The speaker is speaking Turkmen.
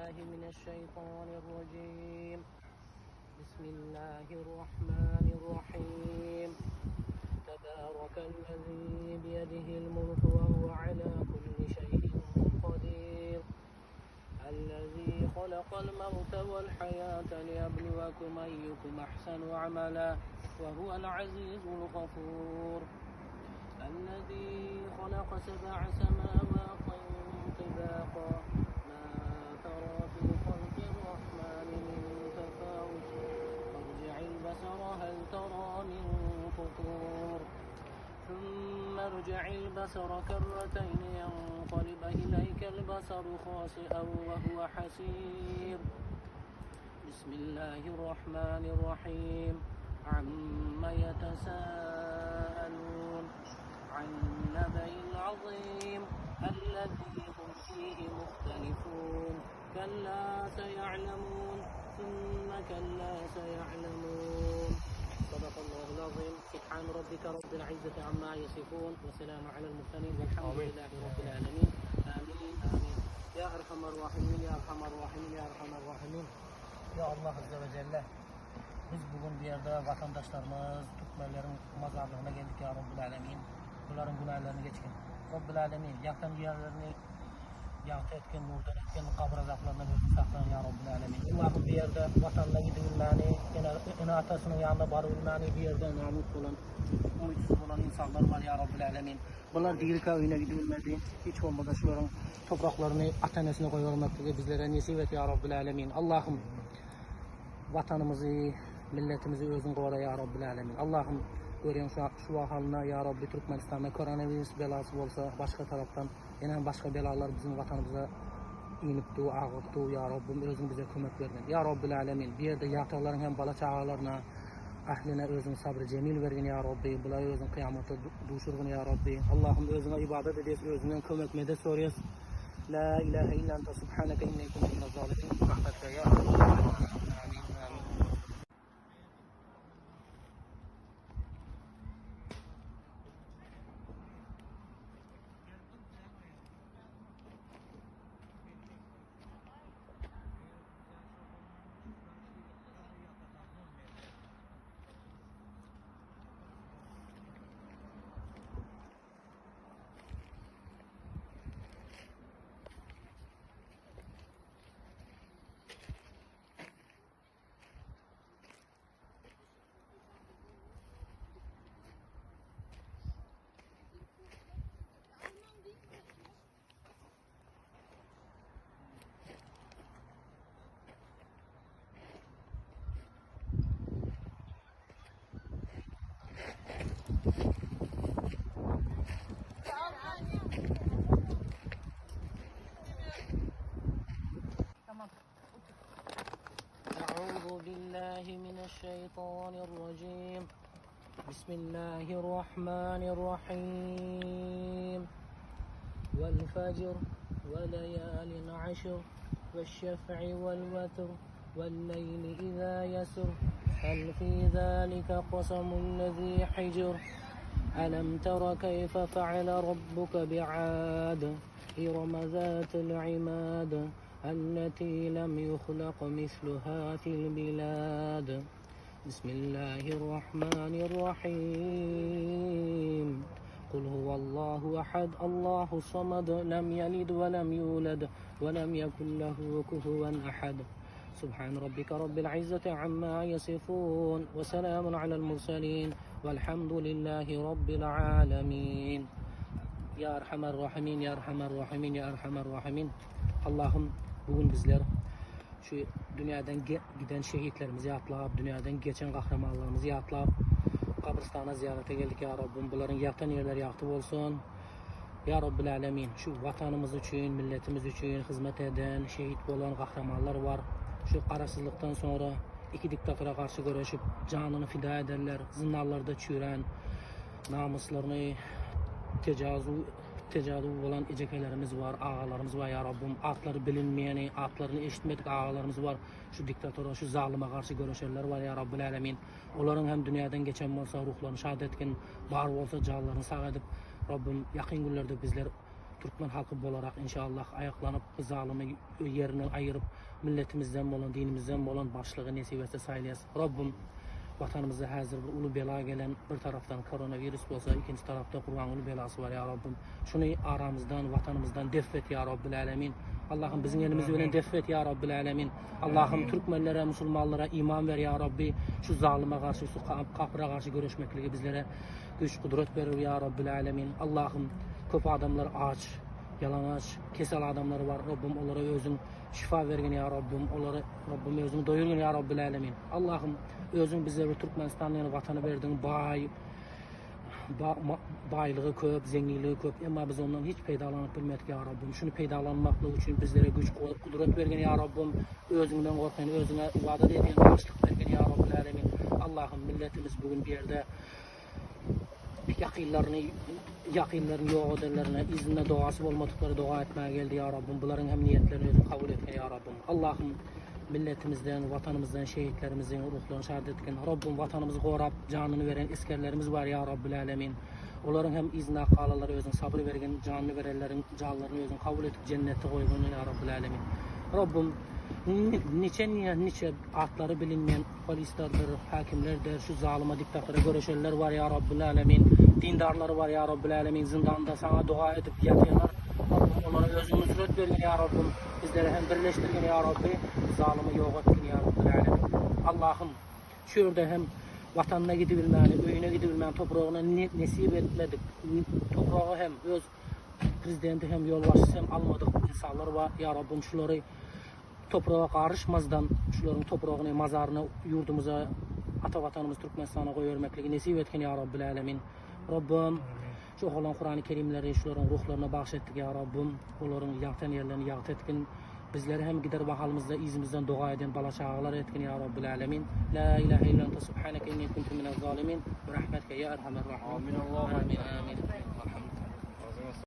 بالله من الشيطان الرجيم بسم الله الرحمن الرحيم تبارك الذي بيده الملك وهو على كل شيء قدير الذي خلق الموت والحياة ليبلوكم أيكم أحسن عملا وهو العزيز الغفور الذي خلق سبع سماوات طباقا ما ترى في خلق الرحمن من تفاوت فارجع البصر هل ترى من فطور ثم ارجع البصر كرتين ينقلب إليك البصر خاسئا وهو حسير بسم الله الرحمن الرحيم عم يتساءلون عن النبأ العظيم الذي هم فيه مختلفون كلا سيعلمون ثم كلا سيعلمون صدق الله العظيم سبحان ربك رب العزة عما يصفون وسلام على المرسلين والحمد لله رب العالمين آمين آمين يا أرحم الراحمين يا أرحم الراحمين يا أرحم الراحمين Ya Allah Azze ve Celle biz bugün bu yerde vatandaşlarımız Türkmenlerin mazarlığına geldik ya Rabbil Alemin. Bunların günahlarını geçkin. Rabbil Alemin yakın yerlerini ýagty etgin, nurdan etgin, gabyr azaplaryndan özüň saklan ýa Rabbil Alemin. Allahym bu ýerde watanyna gidibilmäni, ene-atasynyň ýanyna barybilmäni bu ýerde namut bolan, umytsyz bolan ynsanlar bar ýa Rabbil Alemin. Bular dirika öýüne gidibilmedi. Hiç bolmasa şularyň topraklaryny ata-enesine goýbermekligi bizlere nesip et ýa Rabbil Alemin. Allahym watanymyzy, milletimizi özüň gora ýa Rabbil Alemin. Allahym görýäň şu halyna ýa Rabbi Türkmenistanda koronawirus belasy bolsa başga tarapdan Ýene başga belalar biziň watanymyza inip dur, agyp dur, ýa Rabbim özüň bize kömek bergin. Ýa Rabbil Alemin, bu ýerde ýataglaryň hem bala çagalaryna, ähline özüň sabry jemil bergin ýa Rabbi, bulary özüň kyýamatda duşurgyn ýa Rabbi. Allahym özüňe ybadat edýäs, özüňden kömek medet soraýas. La ilahe illa ente subhaneke inni kuntu minez zalimin. Rahmetke ýa Amin. Amin. أعوذ بالله من الشيطان الرجيم بسم الله الرحمن الرحيم والفجر وليال عشر والشفع والوتر والليل إذا يسر هل في ذلك قسم الذي حجر ألم تر كيف فعل ربك بعاد إرم ذات العماد التي لم يخلق مثلها في البلاد بسم الله الرحمن الرحيم قل هو الله أحد الله الصمد لم يلد ولم يولد ولم يكن له كفوا أحد سبحان ربك رب العزة عما يصفون وسلام على المرسلين والحمد لله رب العالمين يا أرحم الراحمين يا أرحم الراحمين يا أرحم الراحمين Allahym bu gün bizler şu dünýäden giden şehitlerimizi ýatlap, dünýäden geçen gahrymanlarymyzy ýatlap, gabrystana zyýarata geldik ýa Rabbym. Bularyň ýatan ýerleri ýagty bolsun. Ýa Rabbil Alemin, şu watanymyz üçin, milletimiz üçin hyzmat eden, şehit bolan gahrymanlar bar. Şu garaşsyzlykdan soňra iki diktatora garşy göreşip, janyny fida edenler, zyndanlarda çüýrän, namyslaryny tejazü Tejazuz bolan ejekelerimiz bar, agalarymyz bar ýa Rabbym, atlary bilinmeýäni, atlaryny eşitmedik agalarymyz bar, şu diktatora, şu zalyma garşy göreşenler bar ýa Rabbil Älemin. Olaryň hem dünýäden geçen bolsa ruhlaryny şat etgin, bar bolsa janlaryny sag edip, Rabbym ýakyn günlerde bizler. Türkmen halky bolarak inşallah aýaklanyp bu zalymy ýerinden aýyryp milletimizden bolan dinimizden bolan başlygy nesip etse saýlaýas. Rabbym watanymyzda häzir bir uly bela gelen bir tarapdan koronawirus bolsa ikinji tarapda Gurbanguly belasy bar ýa Rabbym şuny aramyzdan watanymyzdan def et ýa Rabbil älemin Allahym biziň elimiz bilen def et ýa Rabbil älemin Allahym türkmenlere musulmanlara iman ber ýa Rabbi şu zalyma garşy şu kapyra garşy göreşmekligi bizlere güýç gudrat ber ýa Rabbil älemin Allahym köp adamlar aç ýalaňaç kesel adamlar bar Rabbym olara özüň şyfa bergin ýa Rabbym olary Rabbym özüň doýurgyn ýa Rabbil älemin Allahym özüň bize bir Türkmenistan diýen watany berdiň baý ba, baýlygy köp zeňňinligi köp emma biz ondan hiç peýdalanyp bilmedik ýa Rabbym şuny peýdalanmaklyk üçin bizlere güýç gudrat bergin ýa Rabbym özüňden gorkýan özüňe ybadat edýän başlyk bergin ýa Rabbil älemin Allahym milletimiz bu gün bu ýerde ýakynlaryny ýakynlaryny ýok edenlerine yzynda dogasy bolmadyklara doga etmäge geldi ýa Rabbym bularyň hem niýetlerini özüň kabul etgin ýa Rabbym Allahym milletimizden watanymyzdan şehitlerimiziň ruhlaryny şad etgin Rabbym watanymyzy gorap janyny beren esgerlerimiz bar ýa Rabbil älemin olaryň hem yzynda galanlara özüň sabyr bergin janyny berenleriň janlaryny özüň kabul edip jennetde goýgun ýa Rabbil älemin Rabbym niçe niçe atlary bilinmeýän polislerdir, häkimlerdir, şu zalyma diktatora göreşenler bar ýa Rabbil Alemin, dindarlar bar ýa Rabbil Alemin, zyndanda saňa doga edip ýatyrlar, Rabbim olara özüň nusret bergin ýa Rabbim, bizleri hem birleşdirgin ýa Rabbi, zalymy ýok etgin ýa Rabbil Alemin. Allahym şu ýerde hem watanyna gidibilmäni, öýüne gidibilmäni topragyna nesip etmedik, topragy hem öz prezidenti hem ýolbaşçysy hem almadyk insanlar bar ýa Rabbim şulary Topraga garyşmazdan şularyň topragyny mazaryny ýurdumyza ata watanymyz Türkmenistana goýbermekligi nesip etgin ýa Rabbil Älemin. Rabbym şu okalan Kurany Kerimleri şularyň ruhlaryna bagş etdik ýa Rabbym olaryň ýatan ýerlerini ýagty etgin. Bizleri hem gider mahalymyzda yzymyzdan doga eden bala çagalar etgin ýa Rabbil Älemin. La ilahe illa ente subhaneke inni kuntu minez zalimin. Bi rahmetike ýa erhamer rahimin. Amin. Amin. Amin.